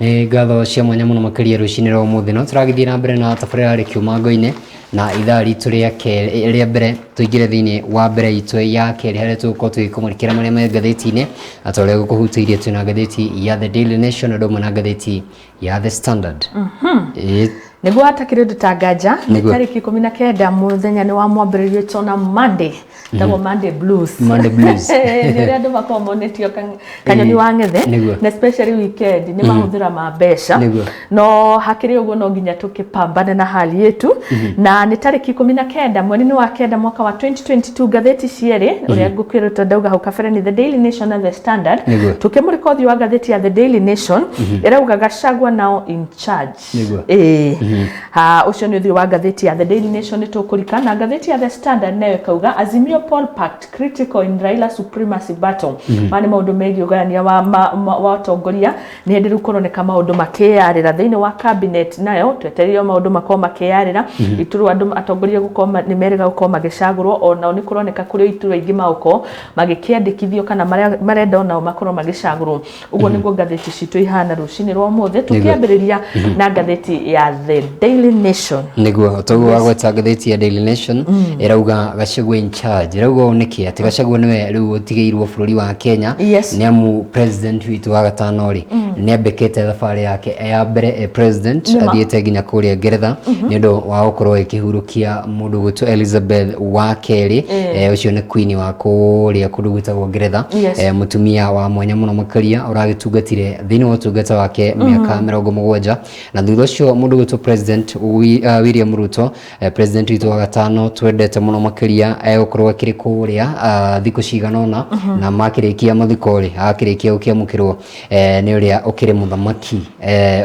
Nĩ ngatho cia mwanya mũno makĩria rũcinĩ rwa ũmũthĩ. No tũragĩthiĩ na mbere na tabarĩra ya Rĩkiuma Ngo-inĩ na ithaa ritũ rĩa kerĩ rĩa mbere, tũingĩre thĩinĩ wa mbere itũ ya kerĩ harĩa tũgũkorwo tũgĩkũmũrĩkĩra marĩa me ngathĩti-inĩ na ta ũrĩa gũkũhutĩirie. Twĩna ngathĩti ya The Daily Nation ũndũ ũmwe na ngathĩti ya The Standard. Ĩĩ. Nĩguo atakĩrĩ ũndũ ta nganja nĩ Nĩguo. tarĩki 19, mũthenya nĩ wa mwambĩrĩrio tona Monday, tagwo Monday Blues. Monday Blues. Nĩ ũrĩa andũ makoragwo monetio kanyoni wa ng'ethe na especially weekend nĩ mahũthĩra ma mbeca. No hakĩrĩ ũguo, no nginya tũkĩpambane na hali yetu. Na nĩ tarĩki 19 mweri-inĩ wa kenda mwaka wa 2022. Ngathĩti cierĩ ũrĩa ngũkwĩrĩtwo ndauga hau kabere nĩ The Daily Nation na The Standard. Tũkĩmũrĩka ũthiũ wa ngathĩti ya The Daily Nation, ĩrauga "Gachagua now in charge". Ĩĩ, ha ũcio nĩ ũthiũ wa ngathĩti ya The Daily Nation. Nĩ tũkũrika na ngathĩti ya The Standard, nayo ĩkauga "Azimio poll pact critical in Raila supremacy battle". Maya nĩ maũndũ megiĩ ũgayania wa ũtongoria. Nĩ hĩndĩ rĩu kũroneka maũndũ makĩyarĩra thĩinĩ wa cabinet, nayo twetereire maũndũ makorwo makĩyarĩra iturwa, andũ atongoria gũkorwo nĩ merĩga gũkorwo magĩcagũrwo. Onao nĩ kũroneka kũrĩ iturwa ingĩ magũkorwo magĩkĩandĩkithio kana marenda onao makorwo magĩcagũrwo. Ũguo nĩguo ngathĩti citũ ihana rũcinĩ rwa ũmũthĩ, tũkĩambĩrĩria na ngathĩti ya The Daily Nation. Nĩguo toguo wagweta, ngathĩti ya Daily Nation ĩrauga "Gachagua in charge". Ĩrauga ũũ nĩkĩ? Atĩ Gachagua nĩwe rĩu ũtigĩirwo bũrũri wa Kenya, nĩ amu president witũ wa gatano rĩ, nĩ ambĩkĩte thabarĩ yake ya mbere e president. Athiĩte nginya kũrĩa Ngeretha nĩ ũndũ wa gũkorwo ĩkĩhurũkia mũndũ gwĩtwo Elizabeth wa kerĩ. Ũcio nĩ queen wa kũrĩa kũndũ gwĩtagwo Ngeretha. Mũtumia wa mwanya mũno makĩria ũragĩtungatire thĩinĩ wa ũtungata wake mĩaka 70, na thutha ũcio mũndũ gwĩtwo President William Ruto, president witũ wa gatano twendete mũno makĩria, egũkorwo akĩrĩ kũrĩa thikũ cigana ũna, na makĩrĩkia mathiko rĩ, akĩrĩkia gũkĩamũkĩrwo nĩ ũrĩa ũkĩrĩ mũthamaki,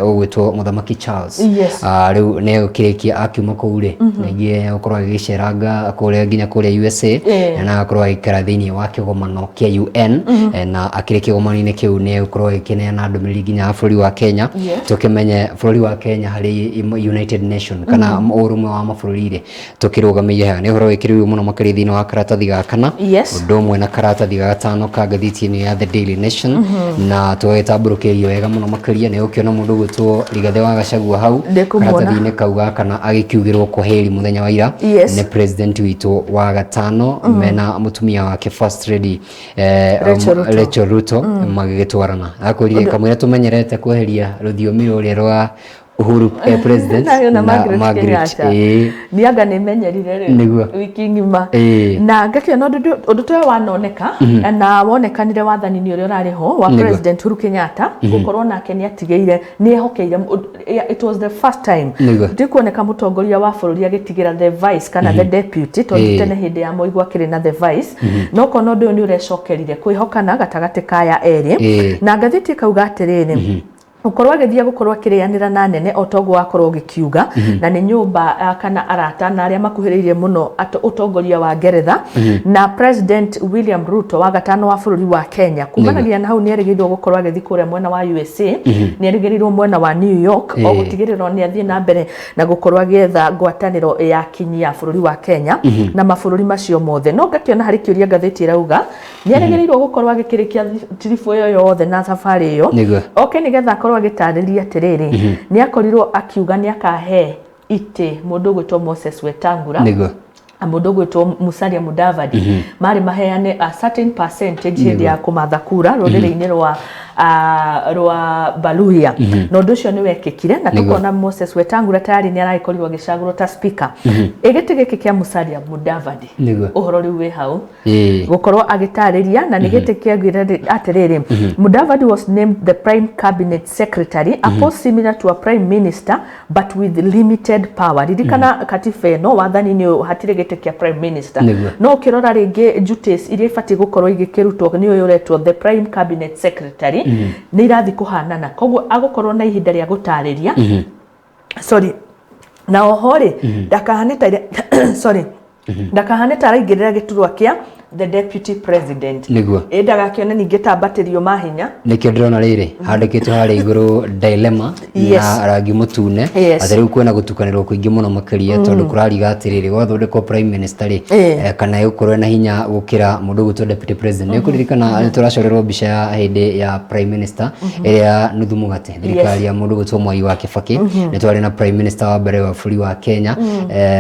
ũgwĩtwo Mũthamaki Charles. Rĩu nĩ egũkĩrĩkia akiuma kũu rĩ, ningĩ egũkorwo agĩgĩceranga kũrĩa nginya kũrĩa USA, na agakorwo agĩikara thĩinĩ wa kĩgomano kĩa UN, na akĩrĩ kĩgomano-inĩ kĩu nĩ egũkorwo agĩkĩneana ndũmĩrĩri nginya ya bũrũri wa Kenya. Tũkĩmenye bũrũri wa Kenya harĩ United Nation kana ũrũmwe wa mabũrũri rĩ, tũkĩrũgamĩire haha. Nĩ ũhoro wĩkĩrĩirwo mũno makĩria thĩinĩ wa karatathi ga kana, ũndũ ũmwe na karatathi ga gatano ka ngathĩti ĩno ya The Daily Nation, na tũgagĩtambũrũkĩrio wega mũno makĩria. Nĩ ũkĩona mũndũ ũgwĩtwo Rigathĩ wa Gachagua hau Ndĩkũmuona. karatathi-inĩ kau ga kana agĩkiugĩrwo kwaheri mũthenya wa ira nĩ president witũ wa gatano mena mũtumia wake First Lady Rachel Ruto. Rachel Ruto magĩgĩtwarana. Akwĩrire kamũira tũmenyerete kweheria rũthiomi rũrĩa rwa Uhuru, president nayo na Margaret Kenyatta. Nĩ anga nĩ menyerire rĩu wiki ng'ima. Na ngakĩona ũndũ ta ũyũ wanoneka na wonekanire wathani-inĩ ũrĩa ũrarĩ ho wa President Uhuru Kenyatta, gũkorwo nake nĩ atigĩire, nĩ ehokeire. It was the first time ndikuoneka mũtongoria wa bũrũri agĩtigĩra the vice kana the deputy, tondũ tene hĩndĩ ya Moi gwakĩrĩ na the vice. No kona ũndũ ũyũ nĩ ũrecokerire kwĩhokana gatagatĩ kaya erĩ. Na ngathĩti ĩkauga atĩrĩrĩ, gũkorwo agĩthiĩ gũkorwo akĩrĩanĩra na nene o toguo wakorwo ũgĩkiuga, na nĩ nyũmba kana arata na arĩa makuhĩrĩirie mũno ũtongoria wa Ngeretha na President William Ruto wa gatano wa bũrũri wa Kenya. Kumanagia na hau nĩ erĩgĩrĩirwo gũkorwo agĩthiĩ kũrĩa mwena wa USA, nĩ erĩgĩrĩirwo mwena wa New York, o gũtigĩrĩrwo nĩ athiĩ na mbere na gũkorwo agĩetha ngwatanĩro ya kinyi ya bũrũri wa Kenya na mabũrũri macio mothe. No ngakĩona harĩ kĩũria ngathĩti ĩrauga, nĩ erĩgĩrĩirwo gũkorwo agĩkĩrĩkia tiribu ĩyo yothe na thabarĩ ĩyo oke nĩgetha akorwo agĩtarĩria atĩrĩrĩ, nĩ akorirwo akiuga nĩ akahe itĩ mũndũ ũgwĩtwo Moses Wetangula na mũndũ ũgwĩtwo Musalia Mudavadi, marĩ maheane a certain percentage hĩndĩ ya kũmatha kura rũrĩrĩ-inĩ rwa Baluhya. Na ũndũ ũcio nĩ wekĩkire na tũkona Moses Wetangula tayari nĩ aragĩkorirwo agĩcagũrwo ta speaker. Ĩ gĩtĩ gĩkĩ kĩa Musalia Mudavadi, ũhoro rĩu wĩ hau gũkorwo agĩtarĩria, na nĩ gĩtĩ kĩaugire atĩrĩrĩ, "Mudavadi was named the prime cabinet secretary, a post similar to a prime minister but with limited power." Ririkana katiba ĩno wathani-inĩ ũyũ hatirĩ gĩtĩ kĩa prime minister. No ũkĩrora rĩngĩ duties iria ibatiĩ gũkorwo igĩkĩrutwo nĩ ũyũ ũretwo the prime cabinet secretary nĩ irathiĩ kũhanana, koguo agũkorwo na ihinda rĩa gũtarĩria. Sorry, na oho rĩ, ndakahane ta, sorry, ndakahane ta araingĩrĩra gĩturwa kĩa the deputy president. Nĩguo. Ĩ ndagakĩone ningĩ tambatĩrio mahinya. Nĩkĩo ndĩrona rĩrĩ handĩkĩtwo harĩa igũrũ dilemma na rangi mũtune, atĩ rĩu kwĩna gũtukanĩrwo kũingĩ mũno makĩria, tondũ kũrariga atĩrĩrĩ, gwathondekwo prime minister rĩ, kana egũkorwo ena hinya gũkĩra mũndũ ũgwĩtwo deputy president. Nĩ ũkũririkana nĩ tũracorerwo mbica ya hĩndĩ ya prime minister ĩrĩa nuthu mũgate, thirikari ya mũndũ ũgwĩtwo Mwai wa Kibaki, nĩ twarĩ na prime minister wa mbere wa bũrũri wa Kenya,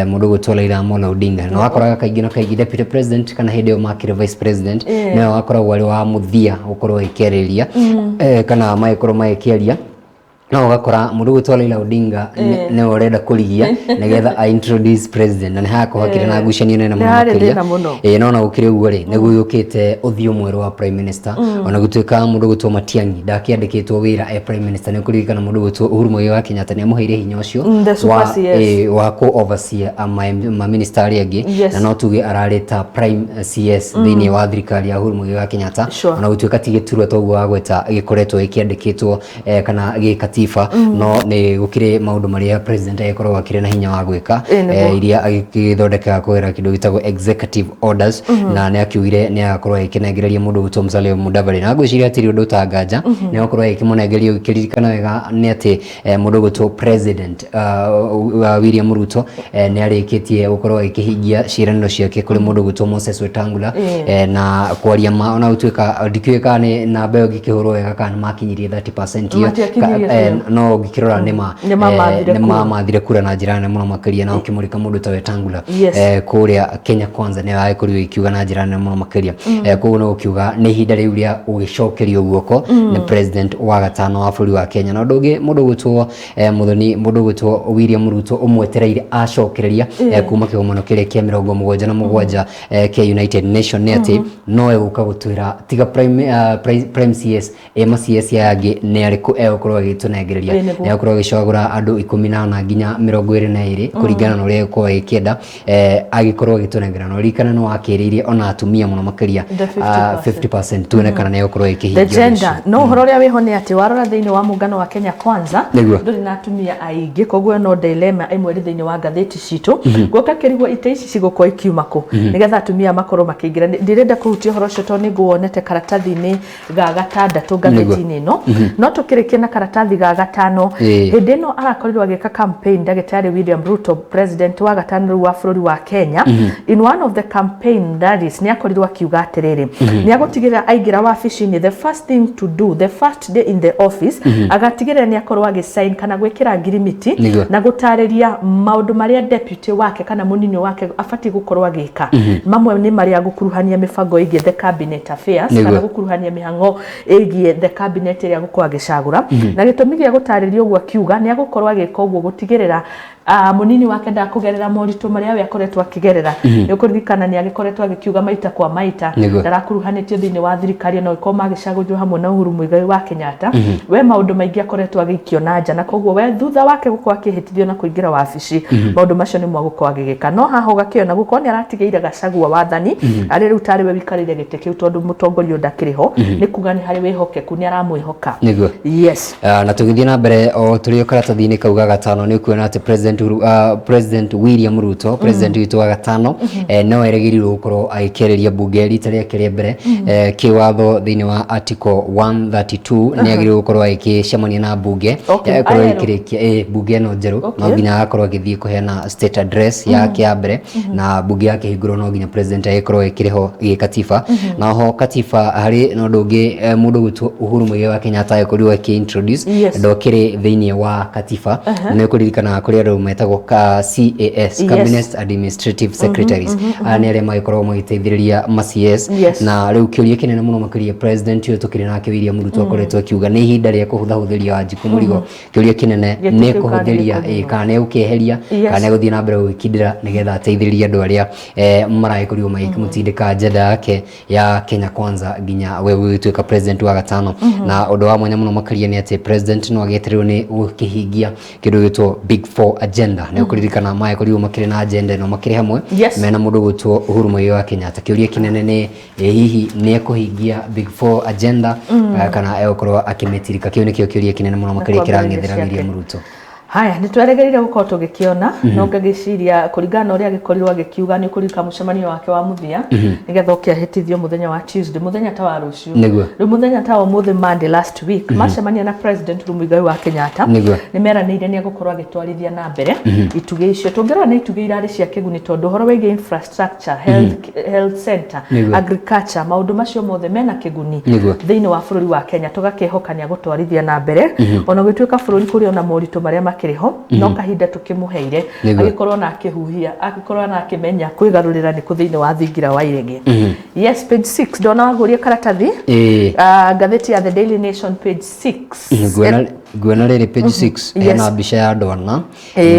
mũndũ ũgwĩtwo Raila Amolo Odinga, na wakoraga kaingĩ na kaingĩ deputy president kana hĩndĩ ĩyo makĩrĩ vice president nĩwe wakoragwo arĩ wa mũthia gũkorwo agĩkĩarĩria, kana magĩkorwo magĩkĩaria, no ũgakora mũndũ ũgwĩtwo Raila Odinga nĩwe ũrenda kũrigia nĩgetha a introduce president, na nĩ hagakorwo hakĩrĩ na ngucanio nene Nĩ mũno harĩ makĩria. thĩna mũno. Ĩĩ, no ona gũkĩrĩ ũguo rĩ, nĩ gũgĩũkĩte ũthiũ mwerũ wa prime minister, ona gũtuĩka mũndũ ũgwĩtwo Matiang'i ndakĩandĩkĩtwo wĩra e prime minister. Nĩ ũkũririkana mũndũ ũgwĩtwo Uhuru Muigai wa Kenyatta nĩ amũheire hinya ũcio The super wa, CS. wa kũ oversee ma minister arĩa angĩ, na no tuge ararĩ ta prime CS thĩinĩ wa thirikari ya Uhuru Muigai wa Kenyatta, ona gũtuĩka ti gĩturwa toguo wagweta gĩkoretwo gĩkĩandĩkĩtwo, kana gĩkatiba, no nĩ gũkĩrĩ maũndũ marĩa president agĩkoragwo akĩrĩ na hinya wa gwĩka, Ĩ, nĩguo. Iria agĩthondekaga kũgerera kĩndũ gĩtagwo executive orders, na nĩ akiugire nĩ agakorwo agĩkĩnengereria mũndũ ũgwĩtwo Musalia Mudavadi, na ngwĩciria hatirĩ ũndũ ũtanganja nĩ agakorwo agĩkĩmũnengeria. Ũkĩririkana wega nĩ atĩ, mũndũ ũgwĩtwo president William Ruto, nĩ arĩkĩtie gũkorwo agĩkĩhingia ciĩranĩro ciake kũrĩ mũndũ ũgwĩtwo Moses Wetangula, na kwaria ma, ona gũtuĩka ndikĩũĩ kana nĩ namba ĩyo ngĩkĩhũrwo wega kana nĩ makinyirie 30% ĩyo, Matiakinyirie biũ. no ngĩkĩrora nĩ ma Nĩ mamathire nĩ kura. mamathire kura na njĩra nene mũno makĩria, na ũkĩmũrĩka mũndũ ta Wetangula kũrĩa Kenya Kwanza nĩ agĩkorirwo ĩkiuga na njĩra nene mũno makĩria. Koguo nĩ gũkiuga nĩ ihinda rĩu rĩa gũgĩcokerio guoko nĩ president wa gatano wa bũrũri wa Kenya. Na ũndũ ũngĩ, mũndũ ũgwĩtwo Muthoni, mũndũ ũgwĩtwo William Ruto ũmwetereire acokereria kuma kĩgomano kĩrĩa kĩa 77 kĩa United Nation nĩ atĩ no egũka gũtwĩra tiga prime CS, ma CS aya angĩ nĩ arĩkũ egũkorwo agĩtũnengereria. Ĩ, nĩguo. Nĩ egũkorwo agĩcagũra andũ 14 nginya 22 kũringana na ũrĩa egũkorwo agĩkĩenda, agĩkorwo agĩtũnengera. Na ũririkane nĩ wakĩrĩirie ona atumia mũno makĩria, The 50%. 50%, tuone kana nĩ egũkorwo the ĩkĩhingia ũndũ gender ũcio. No ũhoro ũrĩa wĩho nĩ atĩ warora thĩinĩ wa mũngano wa Kenya Kwanza, Nĩguo. ndũrĩ na atumia aingĩ, koguo no dilemma ĩmwe ĩrĩ thĩinĩ wa ngathĩti citũ. Guoka kĩrigwo ite ici cigũkorwo ikiuma kũ nĩgetha atumia makorwo makĩingĩra. Ndirenda kũhutia ũhoro ũcio tondũ nĩ nguwonete karatathi-inĩ ga gatandatũ ngathĩti-inĩ ĩno. No tũkĩrĩkie na karatathi ga gatano, hĩndĩ ĩno arakorirwo agĩka campaign ndagĩtarĩ William Ruto, president wa gatano rĩu wa bũrũri wa Kenya, in one of the campaign rallies nĩ akorirwo akiuga atĩrĩrĩ, nĩ agũtigĩrĩra aingĩra wabici-inĩ, the first thing to do the first day in the office, agatigĩrĩra nĩ akorwo agĩsign kana gwĩkĩra ngirimiti na gũtarĩria maũndũ marĩa deputy wake kana mũnini wake abatiĩ gũkorwo agĩka. Mamwe nĩ marĩa gũkuruhania mĩbango ĩgiĩ the cabinet affairs, kana gũkuruhania mĩhang'o ĩgiĩ the cabinet ĩrĩa agũkorwo agĩcagũra. Na gĩtũmi gĩa gũtarĩria ũguo, akiuga nĩ agũkorwo agĩka ũguo gũtigĩrĩra mũnini wake ndakũgerera moritũ marĩa we akoretwo akĩgerera. Nĩ ũkũririkana nĩ agĩkoretwo agĩkiuga maita kwa maita ndarakuruhanĩtio thĩinĩ wa thirikari ĩno ĩkorwo magĩcagũrirwo hamwe na Uhuru Muigai wa Kenyatta. We maũndũ maingĩ akoretwo agĩikio na nja, na koguo we thutha wake gũkorwo akĩhĩtithio na kũingĩra wabici, maũndũ macio nĩmo agũkorwo agĩgĩka. No haha ũgakĩona gũkorwo nĩ aratigĩire Gachagua wathani, arĩ rĩu tarĩ we wikarĩire gĩtĩ kĩu tondũ mũtongoria ũyũ ndakĩrĩ ho, nĩ kuga nĩ harĩ wĩhokeku, nĩ aramwĩhoka. Na tũgĩthiĩ na mbere o tũrĩ o karatathi-inĩ kau ga gatano, nĩ ũkuona atĩ President William Ruto, president witũ wa gatano, no erĩgĩrĩirwo gũkorwo agĩkĩarĩria mbunge rita rĩake rĩa mbere. Kĩwatho thĩinĩ wa article 132 nĩ agĩrĩirwo gũkorwo agĩcemania na mbunge, ĩkorwo Aerwo. ĩkĩrĩkia mbunge ĩno njerũ, no nginya agakorwo agĩthiĩ kũheana state address yake ya mbere, na mbunge yakĩhingũrwo no nginya president agĩkorwo ĩkĩrĩ ho gĩkatiba. Na oho katiba harĩ na ũndũ ũngĩ, mũndũ ũgwĩtwo Uhuru Muigai wa Kenyatta agĩkorirwo akĩ introduce ndokĩrĩ thĩinĩ wa katiba. Na nĩ ũkũririkana kũrĩ andũ metagwo ka CAS, Cabinet Administrative Secretaries, aya nĩ arĩa magĩkoragwo magĩteithĩrĩria ma CS. Na rĩu kĩũria kĩnene mũno makĩria, president ũyũ tũkĩrĩ nake William Ruto akoretwo akiuga nĩ ihinda rĩa kũhũthahũthĩria Wanjikũ mũrigo. Kĩũria kĩnene Gĩtĩ nĩ kĩu kana kũhũthĩria nĩ kana nĩ gũkĩeheria kana nĩ gũthiĩ na mbere gũgĩkindĩra nĩgetha ateithĩrĩrie andũ arĩa maragĩkorirwo magĩkĩmũtindĩka agenda yake ya Kenya Kwanza nginya we gũgĩtuĩka president wa gatano. Na ũndũ wa mwanya mũno makĩria nĩ atĩ president no agĩetereirwo nĩ gũkĩhingia kĩndũ gĩtwo Big Four agenda. Nĩ ũkũririkana magĩkorirwo makĩrĩ na agenda ĩno makĩrĩ hamwe mena mũndũ ũgwĩtwo Uhuru Muigai wa Kenyatta. Kĩũria kĩnene nĩ hihi nĩ ekũhingia Big Four agenda, kana egũkorwo akĩmĩtirika? Kĩu nĩkĩo kĩũria kĩnene mũno makĩria kwambĩrĩria kĩrang'ethera ciake. William Ruto. Haya, nĩ tweregereire gũkorwo tũgĩkĩona, no ngagĩciria kũringana na ũrĩa agĩkorirwo agĩkiuga, nĩ ũkũririkana mũcemanio wake wa mũthia, nĩgetha oke ahĩtithio mũthenya wa Tuesday, mũthenya ta wa rũciũ. Rĩu mũthenya ta wa ũmũthĩ, Monday last week, macemania na President Uhuru Muigai wa Kenyatta, nĩ meranĩire nĩ egũkorwo agĩtwarithia na mbere itugĩ icio. Tũngĩrora, nĩ itugĩ irarĩ cia kĩguni, tondũ ũhoro wĩgiĩ infrastructure, health center, agriculture, maũndũ macio mothe mena kĩguni thĩinĩ wa bũrũri wa Kenya. Tũgakĩhoka nĩ agũtwarithia na mbere, ona gũtuĩka bũrũri kũrĩ ona moritũ marĩa makĩrĩ ho, no kahinda tũkĩmũheire agĩkorwo na akĩhuhia, agĩkorwo na akĩmenya kwĩgarũrĩra nĩ kũ thĩinĩ wa thingira wa iregi. Yes, page 6, ndona wagũria karatathi. Ngathĩti ya The Daily Nation, page 6. Nguona rĩrĩ page 6 hena mbica ya andũ ana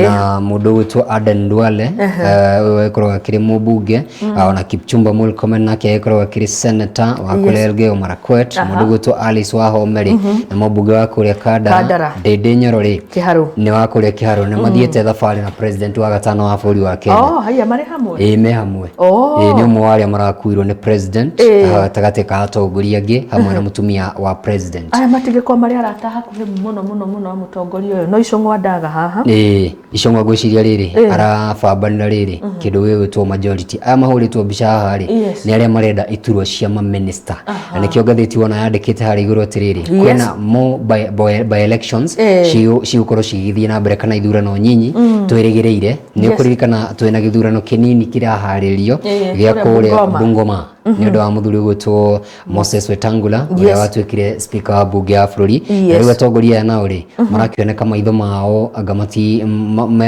na mũndũ ũgwĩtwo Aden Duale, ũyũ agĩkorwo akĩrĩ mũmbunge, ona Kipchumba Murkomen nake agĩkorwo akĩrĩ senator wa kũrĩa Elgeyo Marakwet, mũndũ ũgwĩtwo Alice Wahome rĩ na mũmbunge wa kũrĩa Kandara. Kandara. Ndindi Nyoro rĩ Kĩharũ. Nĩ wa kũrĩa Kĩharũ. Nĩ mathiĩte thabarĩ na president wa gatano wa bũrũri wa Kenya. Oh, haya, marĩ hamwe. Ĩĩ, me hamwe. Ĩĩ, nĩ ũmwe wa arĩa marakuirwo nĩ president gatagatĩ ka atongoria angĩ hamwe na mũtumia wa president. Aya matigĩkorwo marĩ arata hakuhĩ mũno mũno mũno a mũtongoria ũyũ, no Icũng'wa ndaga haha. Ĩĩ, Icũng'wa ngwĩciria rĩrĩ arabambanĩra rĩrĩ kĩndũ gĩgwĩtwo majority. Aya mahũrĩtwo mbica haha rĩ nĩ arĩa marenda iturwa cia maminista, na nĩkĩo ngathĩti wona yandĩkĩte harĩa igũrũ atĩrĩrĩ, kwĩna more by elections cigũkorwo cigĩthiĩ na mbere, kana ithurano nyinyi twĩrĩgĩrĩire. Nĩ ũkũririkana twĩna gĩthurano kĩnini kĩraharĩrio gĩa kũrĩa kũrĩa Bungoma. Bungoma nĩ ũndũ wa mũthuri ũgwĩtwo Moses Wetangula, ũrĩa watuĩkire speaker wa mbunge ya bũrũri. Na rĩu atongoria aya nao rĩ marakĩoneka maitho mao anga mati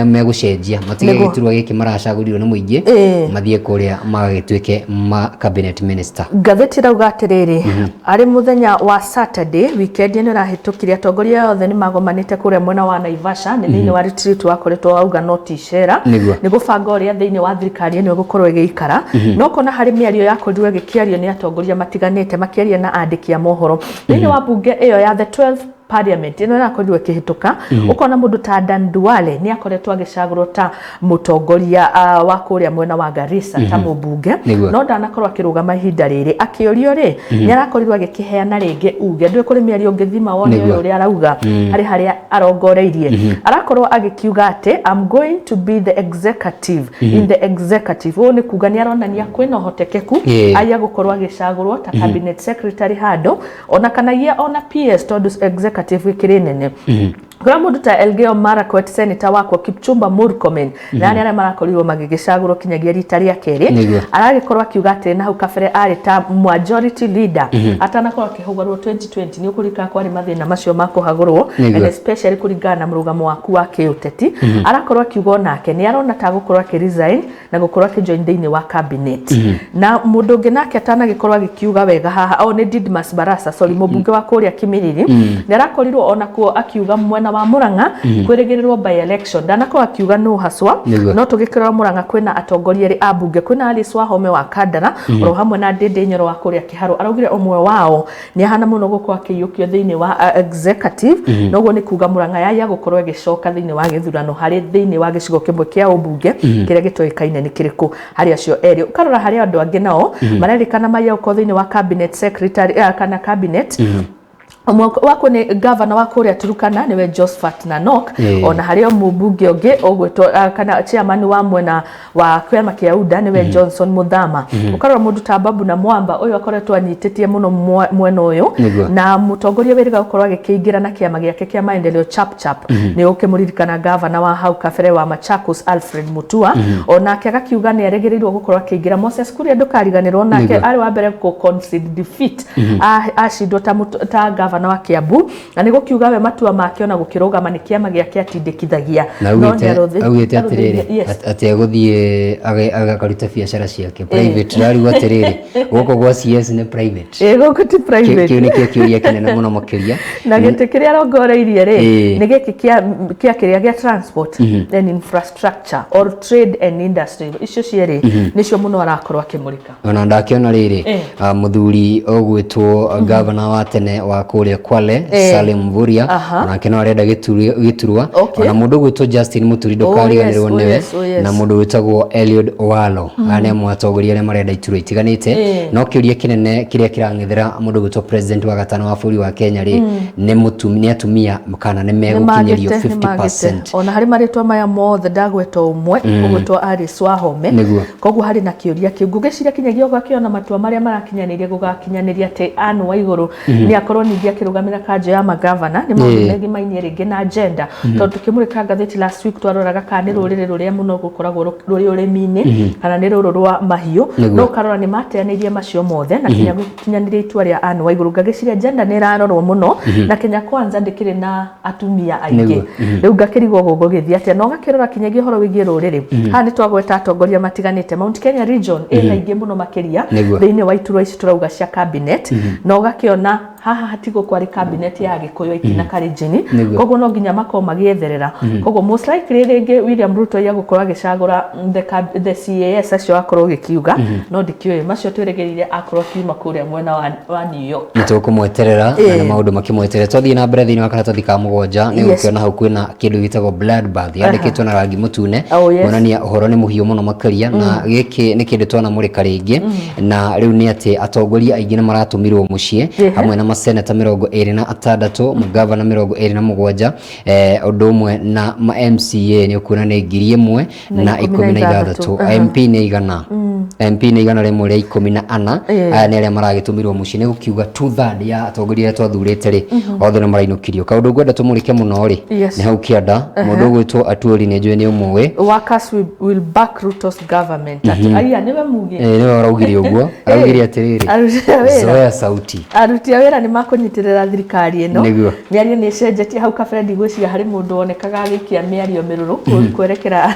megũcenjia, matige gĩturwa gĩkĩ maracagũrirwo nĩ mũingĩ, mathiĩ kũrĩa magagĩtuĩke ma cabinet minister. Ngathĩti ĩrauga atĩrĩrĩ, arĩ mũthenya wa Saturday weekend ĩno ĩrahĩtũkire, atongoria othe nĩ magomanĩte kũrĩa mwena wa Naivasha, nĩ thĩinĩ wa retreat wakoretwo wauga no ti icera, nĩ gũbanga ũrĩa thĩinĩ wa thirikari ĩno ĩgũkorwo ĩgĩikara. No kona harĩ mĩario yakorirwo ĩgĩkĩario nĩ atongoria matiganĩte, makĩaria na andĩki a mohoro thĩinĩ wa mbunge ĩyo ya the 12 parliament ĩno ĩrakorirwo ĩkĩhĩtũka. Ũkona mũndũ ta Dan Duale nĩ akoretwo agĩcagũrwo ta mũtongoria wa kũrĩa mwena wa Garissa ta mũmbunge, no ndanakorwo akĩrũgama ihinda rĩrĩ. Akĩũrio rĩ, nĩ arakorirwo agĩkĩheana rĩngĩ uge ndũĩ kũrĩ mĩario ũngĩthima wone ũyũ ũrĩa arauga harĩ harĩa arongoreirie. Arakorwo agĩkiuga atĩ, "I'm going to be the executive in the executive." Ũũ nĩ kuga nĩ aronania kwĩna ũhotekeku aya gũkorwo agĩcagũrwo ta cabinet secretary handũ, ona kanagia ona PS, tondũ executive ĩkĩrĩ nene. Kũrĩa mũndũ ta Elgeyo Marakwet senator wakwa, Kipchumba Murkomen, na arĩa marakorirwo magĩgĩcagũrwo kinyagia rita rĩa kerĩ, aragĩkorwo akiuga atĩ na hau kabere arĩ ta majority leader atanakorwo akĩhũgarwo 2020. Nĩ ũkũririkana kwarĩ mathĩna macio ma kũhagũrwo, and especially kũringana na mũrũgamo waku wa kĩũteti. Arakorwo akiuga onake nĩ arona ta gũkorwo akĩresign na gũkorwo akĩjoin thĩinĩ wa cabinet. Na mũndũ ũngĩ nake atanagĩkorwo agĩkiuga wega haha, o nĩ Didmus Barasa, sorry, mũmbunge wa kũrĩa Kimilili, nĩ arakorirwo onakuo akiuga mwena wa Murang'a kwĩrĩgĩrĩrwo by election. Ndanakorwo akiuga nũ haswa, no tũgĩkĩrora Murang'a kwĩna atongoria erĩ a mbunge, kwĩna Alice Wahome wa Kandara oro hamwe na Ndindi Nyoro wa kũrĩa Kĩharũ. Araugire ũmwe wao nĩ ahana mũno gũkorwo akĩiyũkio thĩinĩ wa executive, noguo nĩ kuga Murang'a yaya gũkorwo ĩgĩcoka thĩinĩ wa gĩthurano harĩ thĩinĩ wa gĩcigo kĩmwe kĩa ũmbunge kĩrĩa gĩtoĩkaine nĩ kĩrĩkũ harĩ acio erĩ. Ũkarora harĩ andũ angĩ nao marerĩkana maiya gũkorwo thĩinĩ wa cabinet secretary, kana cabinet. Ũmwe wako nĩ gavana wa kũrĩa Turkana, nĩwe Josephat Nanok. Ona harĩ o mũmbunge ũngĩ ũgwĩtwo, kana chairman wa mwena wa kĩama kĩa UDA, nĩwe Johnson Muthama. Ũkarora mũndũ ta Babu na Mwamba, ũyũ akoretwo anyitĩtie mũno mwena ũyũ, na mũtongoria wĩrĩga gũkorwo agĩkĩingĩra na kĩama gĩake kĩa Maendeleo Chap Chap, nĩ ũkĩmũririkana gavana wa hau kabere wa Machakos, Alfred Mutua, onake agakiuga nĩ erĩgĩrĩirwo gũkorwo akĩingĩra. Moses Kuria, ndũkariganĩrwo, nake arĩ wa mbere kũ concede defeat, acindwo ta gavana wa Kiambu, na nĩ gũkiuga we matua make ona gũkĩrũgama nĩ kĩama gĩake atindĩkithagia. Na No augĩte atĩrĩrĩ, atĩ egũthiĩ akaruta biacara ciake private. Rarigwo atĩrĩrĩ, gũkũ gwa CS nĩ private? Ĩ, gũkũ ti private. Kĩu nĩkĩo kĩũria kĩnene mũno makĩria. Na gĩtĩ kĩrĩa arongoreirie rĩ, nĩ gĩkĩ kĩa kĩrĩa gĩa transport and infrastructure or trade and industry. Icio cierĩ nĩcio mũno arakorwo akĩmũrĩka. Ona ndakĩona rĩrĩ, mũthuri ũgwĩtwo gavana wa tene wa kũrĩa kũrĩa Kwale, Eh. Salim Mvurya, onake no arenda gĩturwa. Ona mũndũ ũgwĩtwo Justin Muturi, ndũkariganĩrwo oh, nĩwe, yes, oh, yes. na mũndũ wĩtagwo Eliud Owalo. Aya nĩ amwe atongoria arĩa marenda iturwa itiganĩte. No kĩũria kĩnene kĩrĩa kĩrang'ethera mũndũ ũgwĩtwo president wa gatano wa bũrũri wa Kenya rĩ, nĩ nĩ atumia kana nĩ megũkinyĩrio 50%. Ona harĩ marĩtwa maya mothe ndagweta ũmwe ũgwĩtwo Alice Wahome. Koguo harĩ na kĩũria kĩu, ngũgĩciria kinyagia ũgakĩona matua marĩa marakinyanĩria gũgakinyanĩria atĩ Anne Waigũrũ nĩ akorwo ningĩ akĩrũgamĩra kanjũ ya magavana, nĩ maũndũ megimainie rĩngĩ na agenda, tondũ tũkĩmũrĩka ngathĩti last week twaroraga kana nĩ rũrĩrĩ rũrĩa mũno gũkoragwo rũrĩ ũrĩmi-inĩ kana nĩ rũrũ rwa mahiũ. No ũkarora nĩ mateanĩirie macio mothe na kinya gũkinyanĩria itua rĩa Anne Waigũrũ. Ngagĩciria gender nĩ ĩrarorwo mũno, na Kenya Kwanza ndĩkĩrĩ na atumia aingĩ. Rĩu ngakĩrigwo gũgũgĩthiĩ atĩa, na ũgakĩrora kinyagia ũhoro wĩgiĩ rũrĩrĩ. Haha nĩ twagweta atongoria matiganĩte. Mount Kenya region ĩna aingĩ mũno makĩria thĩinĩ wa iturwa ici tũrauga cia cabinet, na ũgakĩona haha hatigwo kwarĩ cabinet ya Gĩkũyũ aingĩ na Kalenjin. Koguo no nginya makorwo magĩetherera. Koguo most likely rĩngĩ William Ruto egũkorwo agĩcagũra the CAS acio akorwo gĩkiuga, no ndikĩũĩ macio, twĩrĩgĩrĩire akorwo akiuma kũrĩa mwena wa New York. Nĩ tũkũmweterera na nĩ maũndũ makĩmweterera. Twathiĩ na mbere thĩinĩ wa karatathi ka 7, nĩ ũgũkĩona hau kwĩna kĩndũ gĩtagwo bloodbath, yandĩkĩtwo na rangi mũtune, kuonania ũhoro nĩ mũhiũ mũno makĩria. Na gĩkĩ nĩ kĩndũ twanamũrĩka rĩngĩ, na rĩu nĩ atĩ atongoria aingĩ nĩ maratũmirwo mũciĩ, hamwe na maseneta 26, magavana 27, ũndũ ũmwe na ma MCA nĩ ũkuona nĩ 1016. MP nĩ 100, MP nĩ 114. Aya nĩ arĩa maragĩtũmirwo mũciĩ, nĩ gũkiuga two third ya atongoria arĩa twathurĩte rĩ, othe nĩ marainũkirio. Kaũndũ ngwenda tũmũrĩke mũno rĩ, nĩ hau kĩanda, mũndũ ũgwĩtwo Atuori, nĩ njũĩ nĩ ũmũĩ. Workers will back Ruto's government. Ati aya niwe muge. Eh, nĩwe ũraugire ũguo, araugire atĩrĩrĩ, Aruti a wĩra. Zoea sauti. Aruti a wĩra nĩ makũnyitĩrĩra thirikari ĩno. Mĩario nĩ ĩcenjetie. Hau kabere ndigwĩciria harĩ mũndũ wonekaga agĩikia mĩario mĩrũrũ kwerekera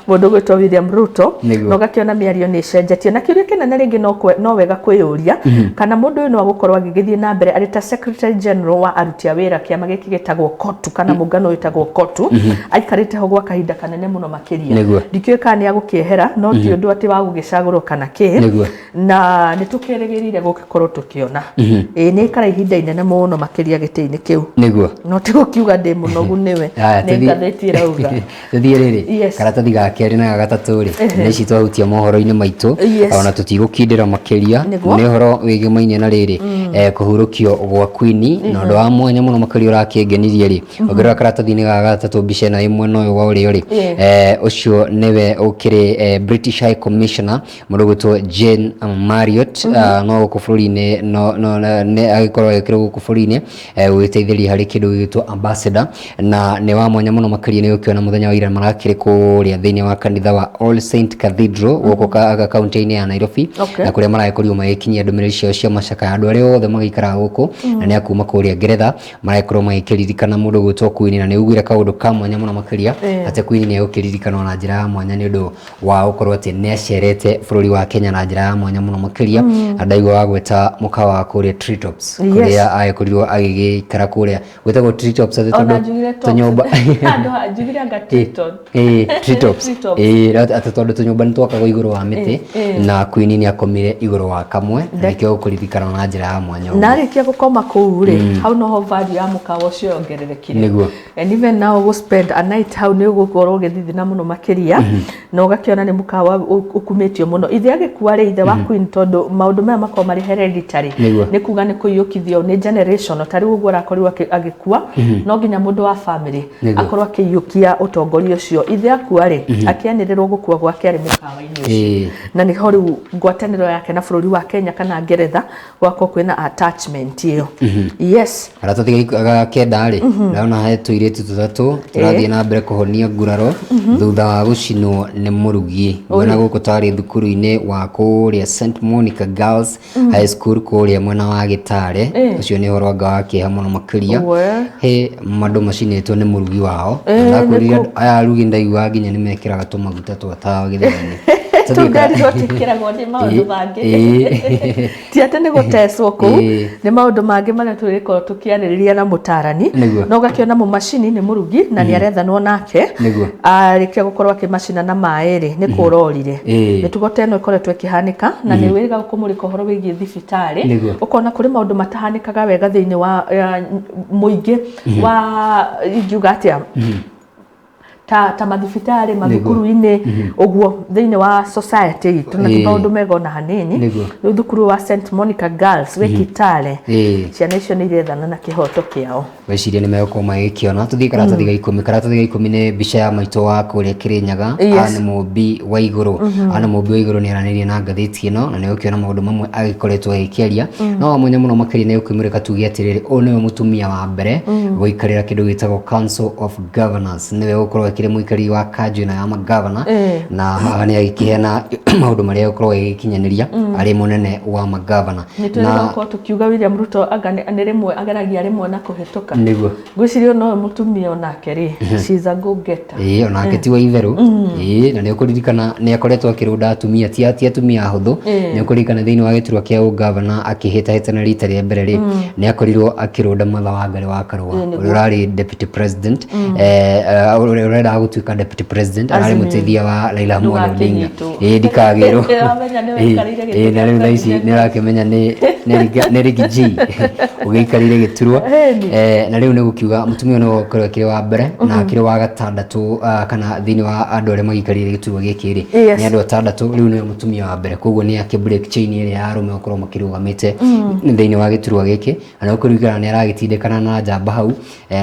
mũndũ ũgwĩtwo William Ruto. Na ũgakĩona mĩario nĩ ĩcenjetie, na kĩũria kĩnene rĩngĩ no wega kwĩyũria kana mũndũ ũyũ no agũkorwo agĩgĩthiĩ na mbere arĩ ta Secretary General wa aruti a wĩra, kĩama gĩkĩ gĩtagwo KOTU kana mũngano wĩtagwo KOTU, aikarĩte ho gwa kahinda kanene mũno makĩria. Ndikĩũĩ kana nĩ agũkĩehera, no ti ũndũ atĩ wa gũgĩcagũrwo kana kĩ. Na nĩ tũkĩrĩgĩrĩire gũgĩkorwo tũkĩona ĩĩ nĩ aikara ihinda inene mũno makĩria gĩtĩ-inĩ kĩu. No ti gũkiuga ndĩ mũnogu nĩwe. Haya, nĩ ngathĩti ĩrauga. Tũthiĩ rĩrĩ, karatathi ga kerĩ na ga gatatũ rĩ, nĩ ici twahutia mohoro-inĩ maitũ. Ona tũtigũkindĩra makĩria. Nĩ ũhoro wĩgĩmainie na rĩrĩ, kũhurũkio gwa Queen, na ũndũ wa mwanya mũno makĩria ũrakĩngenirie rĩ, ũngĩrora karatathi-inĩ ga gatatũ, mbica ĩno ĩ mwena ũyũ wa ũrĩo rĩ, ũcio nĩwe ũkĩrĩ British High Commissioner, mũndũ ũgwĩtwo Jane Marriott. No gũkũ bũrũri-inĩ no nĩ agĩkorwo agĩkĩrwo gũkũ bũrũri-inĩ, gũgĩteithĩrĩria harĩ kĩndũ gĩgwĩtwo ambassador, na nĩ wa mwanya mũno makĩria nĩ gũkĩona mũthenya wa ira marakĩrĩ kũrĩa thĩinĩ wa kanitha wa All Saint Cathedral gũkũ kaunti-inĩ ya Nairobi, na kũrĩa maragĩkorirwo magĩkinyia ndũmĩrĩri ciao cia macakaya andũ arĩa othe magĩikaraga gũkũ na nĩ akuma kũrĩa Ngeretha, maragĩkorwo magĩkĩririkana mũndũ ũgwĩtwo Queen. Na nĩ ugire kaũndũ ka mwanya mũno makĩria atĩ Queen nĩ egũkĩririkanwo na njĩra ya mwanya nĩ ũndũ wa gũkorwo atĩ nĩ acerete bũrũri wa Kenya na njĩra ya mwanya mũno makĩria. Na ndaigua wagweta mũkawa wa kũrĩa Treetops, kũrĩa agĩkorirwo agĩgĩikara kũrĩa gwĩtagwo Treetops atĩ Ona tondũ njugire tops. tũnyũmba Handũ ha njugire anga Treeton. Ĩĩ, treetops. Treetops. Ĩĩ, atĩ tondũ tũnyũmba nĩ twakagwo igũrũ wa mĩtĩ, na Queen nĩ akomire igũrũ wa kamwe, na nĩkĩo gũkũririkana na njĩra ya mwanya ũguo. Na arĩkia gũkoma kũu rĩ, hau noho value ya mũkawa ũcio yongererekire. And even now go spend a night hau nĩ ũgũkorwo ũgĩthithina mũno makĩria, na ũgakĩona nĩ mũkawa ũkumĩtio mũno. Ithe agĩkua rĩ, ithe wa Queen, tondũ maũndũ maya makoragwo marĩ hereditary, nĩ kuga nĩ kũiyũkithio nĩ generation. Ta rĩu ũguo arakorirwo agĩkua, no nginya mũndũ wa family akorwo akĩiyũkia ũtongoria ũcio. Ithe akua rĩ, akĩanĩrĩrwo gũkua gwake arĩ mũkawa-inĩ ũcio, na nĩho rĩu ngwatanĩro yake na bũrũri wa Kenya kana Ngeretha gwakorwo kwĩna attachment ĩyo, yes. Karatathi ga kenda rĩ, ndĩrona he tũirĩtu tũtatũ tũrathiĩ na mbere kũhonia nguraro thutha wa gũcinwo nĩ mũrugi. Nguona gũkũ tarĩ thukuru-inĩ wa kũrĩa St Monica Girls High School kũrĩa mwena wa Gĩtare. Ũcio nĩ ũhoro anga wa kĩeha mũno makĩria. He mandũ macinĩtwo nĩ mũrugi wao. Na ndakwĩrire aya arugi ndaiguaga nginya nĩ mekĩraga tũmaguta twa tawa gĩtheri-inĩ. Tũu nderirwo twĩkĩragwo nĩ maũndũ mangĩ, ti atĩ nĩ gũtecwo kũu, nĩ maũndũ mangĩ marĩa tũrĩkorwo tũkĩarĩrĩria na mũtarani. No ũgakĩona mũmacini nĩ mũrugi na nĩ arethanwo nake. Arĩkia gũkorwo akĩmacina na maĩ rĩ, nĩ kũra orire. Mĩtugo ta ĩno ĩkoretwo ĩkĩhanĩka na nĩ wĩrĩga kũmũrĩka ũhoro wĩgiĩ thibitarĩ. Ũkona kũrĩ maũndũ matahanĩkaga wega thĩinĩ wa mũingĩ wa, ingiuga atĩa, ta mathibitarĩ, mathukuru-inĩ ũguo, thĩinĩ wa society itũ, na ti maũndũ mega ona hanini. Rĩu thukuru wa St Monica Girls wĩ Kitale, ciana icio nĩ irethana na kĩhoto kĩao. Weciria nĩ megũkorwo magĩkĩona. Tũthiĩ karatathi ga 10. Karatathi ga 10 nĩ mbica ya maitũ wa kũrĩa Kĩrĩnyaga, Anne Mũmbi wa Igũrũ. Anne Mũmbi wa Igũrũ nĩ aranĩirie na ngathĩti ĩno na nĩ ũkĩona maũndũ mamwe agĩkoretwo agĩkĩaria, no wa mwanya mũno makĩria nĩ ũkĩmũrĩka tuge atĩrĩrĩ, ũyũ nĩwe mũtumia wa mbere gũikarĩra kĩndũ gĩtagwo Council of Governors, nĩwe ũgũkorwo akĩrĩ mũikarĩri wa kanjũ ĩno ya magavana, na haha nĩ agĩkĩheana maũndũ marĩa egũkorwo agĩkinyanĩria arĩ mũnene wa magavana. Nĩ twĩrĩga gũkorwo tũkiuga William Ruto anga nĩ rĩmwe ageragia rĩmwe na kũhĩtũka. Ngwĩciria ũyũ nowe mũtumia onake rĩ, she's a go getter. Ĩĩ, onake ti wa itherũ. Ĩĩ, na nĩ ũkũririkana nĩ akoretwo akĩrũnda atumia, ti atumia ahũthũ. Nĩ ũkũririkana thĩinĩ wa gĩturwa kĩa ũgavana akĩhĩtahĩtana rita rĩa mbere rĩ, nĩ akorirwo akĩrũnda Martha Wangari wa Karũa, ũrĩa ũrarĩ deputy president, ũrĩa ũrendaga gũtuĩka deputy president, ararĩ mũteithia wa Raila Amolo Odinga. Ĩĩ, ndikagĩrwo. Ĩĩ, na rĩu thaa ici nĩ ũrakĩmenya nĩ Riggy G ũgĩikarĩire gĩturwa. Na rĩu nĩ gũkiuga mũtumia ũyũ nĩwe ũkorwo akĩrĩ wa mbere na akĩrĩ wa gatandatũ, kana thĩinĩ wa andũ arĩa magĩikarĩire gĩturwa gĩkĩ rĩ, nĩ andũ atandatũ, rĩu nĩwe mũtumia wa mbere, koguo nĩ akĩ break chain ĩrĩa ya arũme gũkorwo makĩrũgamĩte thĩinĩ wa gĩturwa gĩkĩ, na nĩ ũkũririkana nĩ aragĩtindĩkana na njamba hau,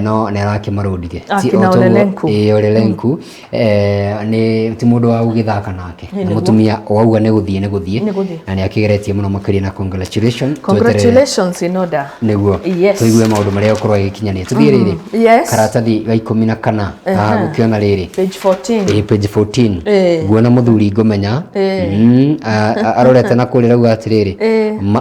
no nĩ arakĩmarũndire. Akina Ole Lenku. Ĩĩ, Ole Lenku nĩ ti mũndũ wa gũgĩthaka nake, nĩ mũtumia wauga nĩ gũthiĩ nĩ gũthiĩ, na nĩ akĩgeretie mũno makĩria, na congratulations. Congratulations in order. Nĩguo tũigue maũndũ marĩa ũkorwo agĩkinyania. Tũthiĩ rĩrĩ karatathi ga 14 haha gũkĩona rĩrĩ. Page 14. Ĩĩ, page 14. Nguona mũthuri ngũmenya arorete na kũrĩa, rauga atĩrĩrĩ,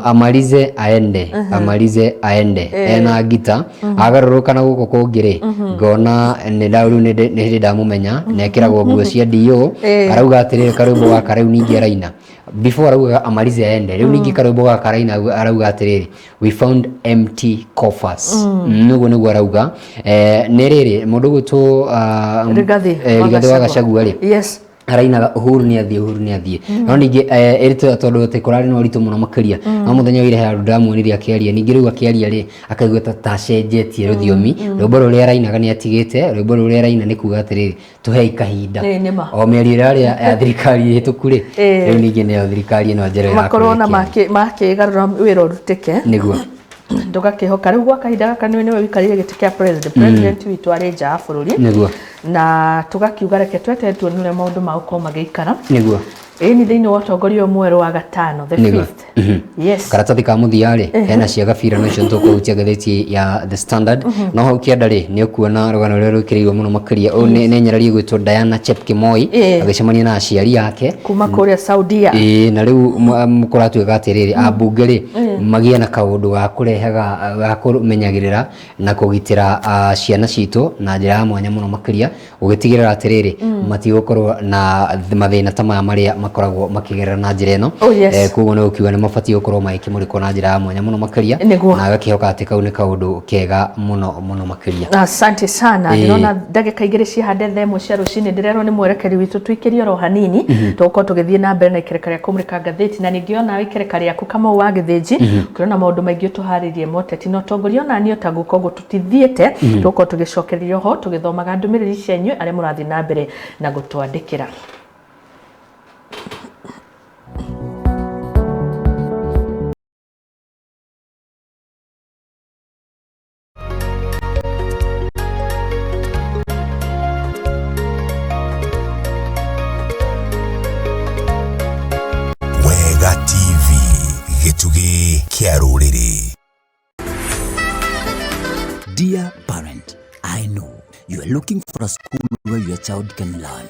"Amalize aende, amalize aende," ena ngita. Agarũrũka na gũkũ kũngĩ rĩ, ngona nĩ rĩu nĩ hĩndĩ ndamũmenya, nĩ ekĩragwo nguo cia DO. Arauga atĩrĩrĩ, karwĩmbo gaka rĩu ningĩ araina, before araugaga "Amalize aende," rĩu ningĩ karwĩmbo gaka araina arauga atĩrĩrĩ, "We found empty coffers." Nĩguo nĩguo arauga. Nĩ rĩrĩ mũndũ gwĩtwo Rigathi Rigathi wa Gachagua rĩ, arainaga "Uhuru nĩ athiĩ, Uhuru nĩ athiĩ," no ningĩ ĩrĩ tondũ atĩ kũrarĩ na ũritũ mũno makĩria, no mũthenya wa ira he handũ ndamuonire akĩaria, ningĩ rĩu akĩaria rĩ, akaigua ta acenjetie rũthiomi. Rwĩmbo rũrĩa arainaga nĩ atigĩte, rwĩmbo rũrĩa araina nĩ kuga atĩrĩrĩ, "Tũhei kahinda." Nĩ ma. O mĩario ĩrarĩ ya thirikari hĩtũku rĩ, rĩu ningĩ nĩyo thirikari ĩno njerũ makorwo na ĩrakorwo makĩgarũra wĩra ũrutĩke. Ndũgakĩhoka rĩu gwa kahinda gaka nĩwe wĩikarĩire gĩtĩ kĩa president witũ arĩ nja wa bũrũri, na tũgakiuga reke tweterere tuone ũrĩa maũndũ magũkorwo magĩikara. Ĩni thĩinĩ wa ũtongoria ũyũ mwerũ wa gatano, the fifth. Yes. Karatathi ka mũthia rĩ, hena cia gabira no icio tũkũhutia ngathĩti ya The Standard, no hau kĩanda rĩ, nĩ ũkuona rũgano rũrĩa rwĩkĩrĩirwo mũno makĩria. Ũyũ nĩ nyarari ĩgwĩtwo Diana Chepkemoi agĩcemania na aciari ake kuma kũrĩa Saudia. Ĩĩ, na rĩu kũratuĩka atĩrĩrĩ, ambunge rĩ, magĩe na kaũndũ ga kũrehaga ga kũmenyagĩrĩra na kũgitĩra ciana citũ na njĩra ya mwanya mũno makĩria, gũgĩtigĩrĩra atĩrĩrĩ, matigũkorwo na mathĩna ta maya marĩa makoragwo makĩgerera na njĩra ĩno. Oh, yes. Koguo nĩ gũkiuga nĩ mabatiĩ gũkorwo magĩkĩmũrĩkwo na njĩra ya mwanya mũno makĩria, na agakĩhoka atĩ kau nĩ kaũndũ kega mũno mũno makĩria. Asante sana. Ndĩrona ndagĩka 2 ciahande thaa 1 cia rũcinĩ. Ndĩrerwo nĩ mwerekeri witũ tũikĩrie oro hanini, tũgũkorwo tũgĩthiĩ na mbere na ikereka rĩa kũmũrĩka ngathĩti, na ningĩ ona ikereka rĩaku Kamau wa Gĩthĩnji, ũkĩrona maũndũ maingĩ ũtũharĩrie moteti na ũtongoria ona niĩ taguo, koguo tũtithiĩte, tũgũkorwo tũgĩcokereria ho tũgĩthomaga ndũmĩrĩri cianyu arĩa mũrathiĩ na mbere na gũtwandĩkĩra. Wega TV, gĩtugĩ kĩa rũrĩrĩ. Dear parent, I know you are looking for a school where your child can learn,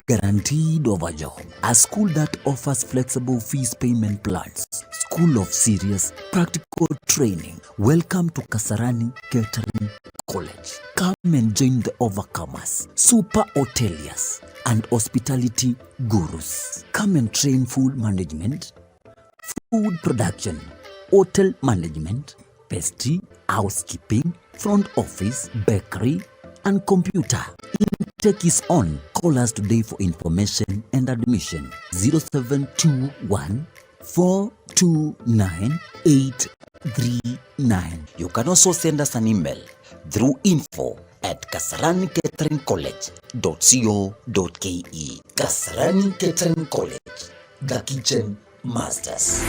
guaranteed of a job, a school that offers flexible fees payment plans, school of serious practical training. Welcome to Kasarani Catering College. Come and join the overcomers, super hoteliers, and hospitality gurus. Come and train food management, food production, hotel management, pastry, housekeeping, front office, bakery, and computer. Intake is on. Call us today for information and admission. 0721 429 839. You can also send us an email through info@kasaranicateringcollege.co.ke. Kasarani Catering College, the kitchen masters.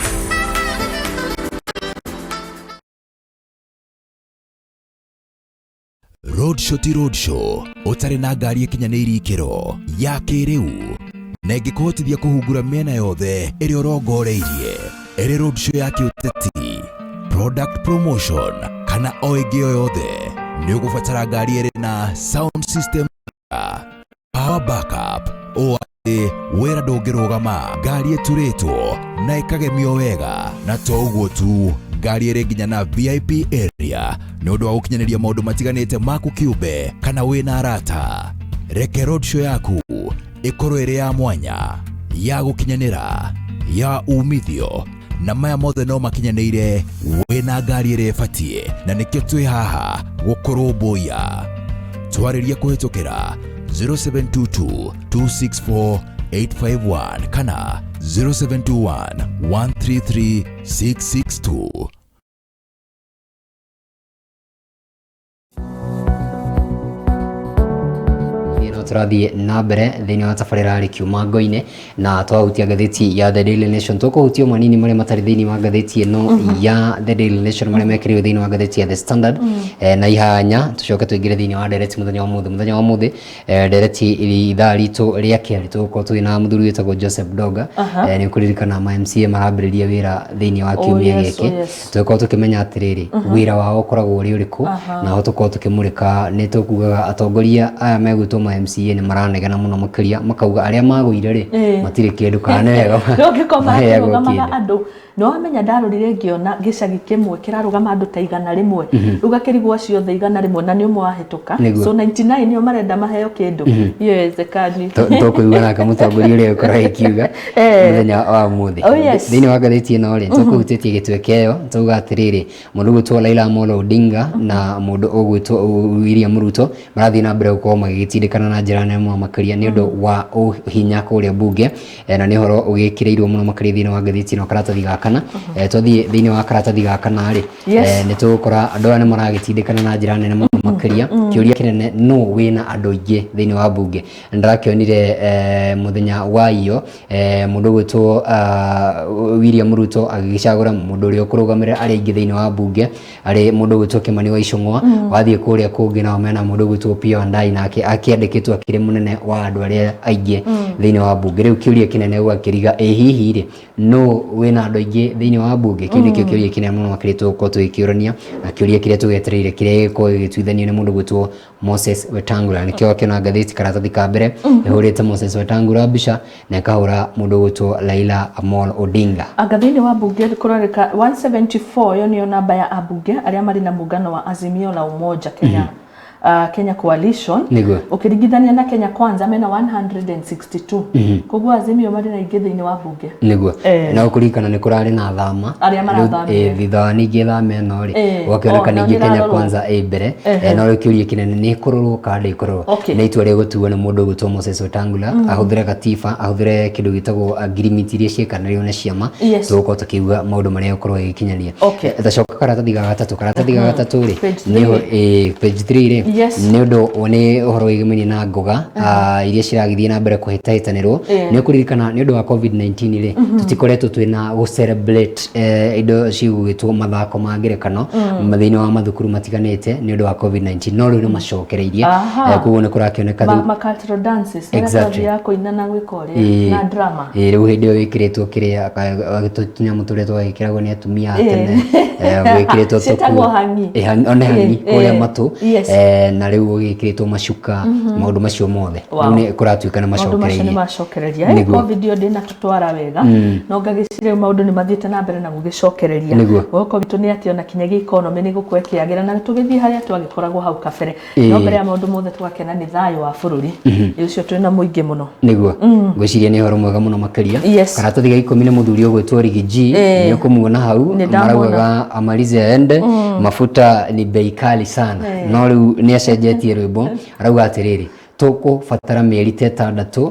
Road show ti road show ũtarĩ na ngari ĩkinyanĩirie ikĩro ya kĩrĩu na ĩngĩkũhotithia kũhungura mĩena yothe ĩrĩa ũrongoreirie, ĩrĩ road show ya kĩũteti, product promotion kana o ĩngĩ o yothe, nĩ ũgũbatara ngari ĩrĩ na sound system, power backup, ũũ atĩ wĩra ndũngĩrũgama, ngari ĩturĩtwo na ĩkagemio wega, na to ũguo tu, ngari ĩrĩ nginya na VIP area nĩ ũndũ wa gũkinyanĩria maũndũ matiganĩte maku kĩũmbe kana wĩna arata. Reke road show yaku ĩkorwo ĩrĩ ya mwanya, ya gũkinyanĩra, ya umithio, na maya mothe no makinyanĩire wĩna ngari ĩrĩa ĩbatiĩ, na nĩkĩo twĩ haha gũkũrũmbũiya. Twarĩrie kũhĩtũkĩra 0722 264 851 kana 0721 133 662. No tũrathiĩ na mbere thĩinĩ wa tabarĩra rĩkiuma ngo-inĩ na twahutia ngathĩti ya The Daily Nation. Tũkũhutia manini marĩa matarĩ thĩinĩ wa ngathĩti ĩno ya The Daily Nation, marĩa mekĩrĩirwo thĩinĩ wa ngathĩti ya The Standard, na ihanya tũcoke tũingĩre thĩinĩ wa ndereti mũthenya wa mũthĩ. Mũthenya wa mũthĩ, ndereti ithaa ritũ rĩa kerĩ, tũgũkorwo twĩ na mũthuri wĩtagwo Joseph Doga. Nĩ ũkũririkana ma MCA marambĩrĩria wĩra thĩinĩ wa kiumia gĩkĩ. Tũgĩkorwo tũkĩmenya atĩrĩrĩ, wĩra wao ũkoragwo ũrĩ ũrĩkũ, naho tũkorwo tũkĩmũrĩka. Nĩ tũkugaga atongoria aya megwĩtwo ma MCA nĩ maranegena mũno makĩria, makauga arĩa magũire rĩ, matirĩ kĩndũ, kana nĩ wega Ndũngĩkorwo maheagwo makĩrũgamaga kĩndũ. Andũ nĩ wamenya, ndarorire ngĩona gĩcagi kĩmwe kĩrarũgama andũ ta 100. Rĩu gakĩrigwo acio othe 100 na nĩ ũmwe wahĩtũka. So 99 nĩo marenda maheo kĩndũ. Hiyo haiwezekani. Tũkũigua nake mũtongoria ũrĩa ũkorwo ĩkiuga mũthenya wa ũmũthĩ. Oh, yes. Thĩinĩ wa ngathĩti ĩno rĩ, tũkũhutĩtie gĩtweke ĩyo, tauga atĩrĩrĩ, mũndũ ũgwĩtwo Raila Amolo Odinga na mũndũ ũgwĩtwo William Ruto marathiĩ na mbere gũkorwo magĩgĩtindĩkana na njĩra nene mũno makĩria nĩ ũndũ wa ũhinya kũrĩa mbunge, na nĩ ũhoro ũgĩkĩrĩirwo mũno makĩria thĩinĩ wa ngathĩti ĩno karatathi ga kana. Twathiĩ thĩinĩ wa karatathi ga kana rĩ, nĩ tũgũkora andũ aya nĩ maragĩtindĩkana na njĩra nene mũno makĩria. Kĩũria kĩnene, nũ wĩna andũ aingĩ thĩinĩ wa mbunge? Ndĩrakĩonire mũthenya wa iyo, mũndũ ũgwĩtwo William Ruto agĩgĩcagũra mũndũ ũrĩa ũkũrũgamĩrĩra arĩa aingĩ thĩinĩ wa mbunge arĩ mũndũ ũgwĩtwo Kimani wa Ichung'wa. Wathiĩ kũrĩa kũngĩ nao mena mũndũ ũgwĩtwo Opiyo Wandayi, nake akĩandĩkĩtwo akĩrĩ mũnene wa andũ arĩa aingĩ thĩinĩ wa mbunge. Rĩu kĩũria kĩnene ũgakĩriga, ĩ hihi rĩ, nũ wĩna andũ aingĩ thĩinĩ wa mbunge? Kĩu nĩkĩo kĩũria kĩnene mũno makĩria tũgũkorwo tũgĩkĩũrania, na kĩũria kĩrĩa tũgetereire kĩrĩa gĩgũkorwo gĩgĩtuithanio nĩ mũndũ ũgwĩtwo Moses Wetangula. Nĩkĩo wakĩona ngathĩti karatathi ka mbere ĩhũrĩte Moses Wetangula mbica na ĩkahũra mũndũ ũgwĩtwo Raila Amolo Odinga. Anga thĩinĩ wa mbunge kũroreka 174, ĩyo nĩyo namba ya ambunge arĩa marĩ na muungano wa Azimio la Umoja Kenya, Kenya Coalition. Ũkĩringithania na Kenya Kwanza mena 162, koguo Azimio marĩ na aingĩ thĩinĩ wa mbunge. Nĩguo. Na ũkũririkana nĩ kũrarĩ na thama. Arĩa marathamire. Thutha wa ningĩ thama ĩno rĩ, gũgakĩoneka Oh, nao ningĩ Kenya nĩrarorwo. Kwanza ĩ mbere. No rĩu kĩũria kĩnene, nĩ ĩkũrorwo kana ndĩkũrorwo? Nĩ itua rĩgũtuo nĩ mũndũ ũgwĩtwo Moses Wetangula, ahũthĩre gatiba, ahũthĩre kĩndũ gĩtagwo ngirimiti iria ciĩkanĩrĩirwo nĩ ciama. Tũgũkorwo tũkĩigua maũndũ marĩa egũkorwo agĩkinyania. Tacoka karatathi ga gatatũ. Karatathi ga gatatũ rĩ, Page nĩ 3. Page 3 rĩ, nĩ ũndũ nĩ ũhoro wĩgĩmainie na ngoga iria ciragĩthiĩ na mbere kũhĩtahĩtanĩrwo. Nĩ ũkũririkana nĩ ũndũ wa COVID-19 rĩ, tũtikoretwo twĩna gũ celebrate indo cigũgĩtwo mathako ma ngerekano thĩinĩ wa mathukuru matiganĩte nĩ ũndũ wa COVID-19, no rĩu nĩ macokereirie. Koguo nĩ kũrakĩoneka rĩu Ma cultural dances marĩa tũrathiaga kũina na gwĩka ũrĩa na drama. Rĩu hĩndĩ ĩyo wĩkĩrĩtwo kĩrĩa tũnyamũ tũrĩa twagĩkĩragwo nĩ atumia a tene, gwĩkĩrĩtwo Ciĩtagwo tũkuo. Hangi. One hangi kũrĩa matũ. Na rĩu ũgĩkĩrĩtwo macuka, maũndũ macio mothe. Rĩu nĩ kũratuĩka nĩ Maũndũ macio nĩ macokereirie. Macokereria. Nĩguo. Covid yo ndĩnatũtwara wega, no ngagĩciria rĩu maũndũ nĩ mathiĩte na mbere na gũgĩcokereria. Mwĩhoko witũ nĩ atĩ ona kinyagia economy nĩ gũkorwo ĩkĩagĩra na tũgĩthiĩ harĩa twagĩkoragwo hau kabere. No mbere ya maũndũ mothe tũgakena nĩ thayũ wa bũrũri. Ĩ ũcio twĩna mũingĩ mũno. Nĩguo, ngwĩciria nĩ ũhoro mwega mũno makĩria. Karatathi ga 10 nĩ mũthuri ũgwĩtwo Riggy G. Nĩ ũkũmuona hau. Nĩ ndamwona. Maraugaga amalize aende, mafuta ni bei kali sana. No rĩu nĩ acenjetie rwĩmbo, arauga atĩrĩrĩ, tũkũbatara mĩeri ta 6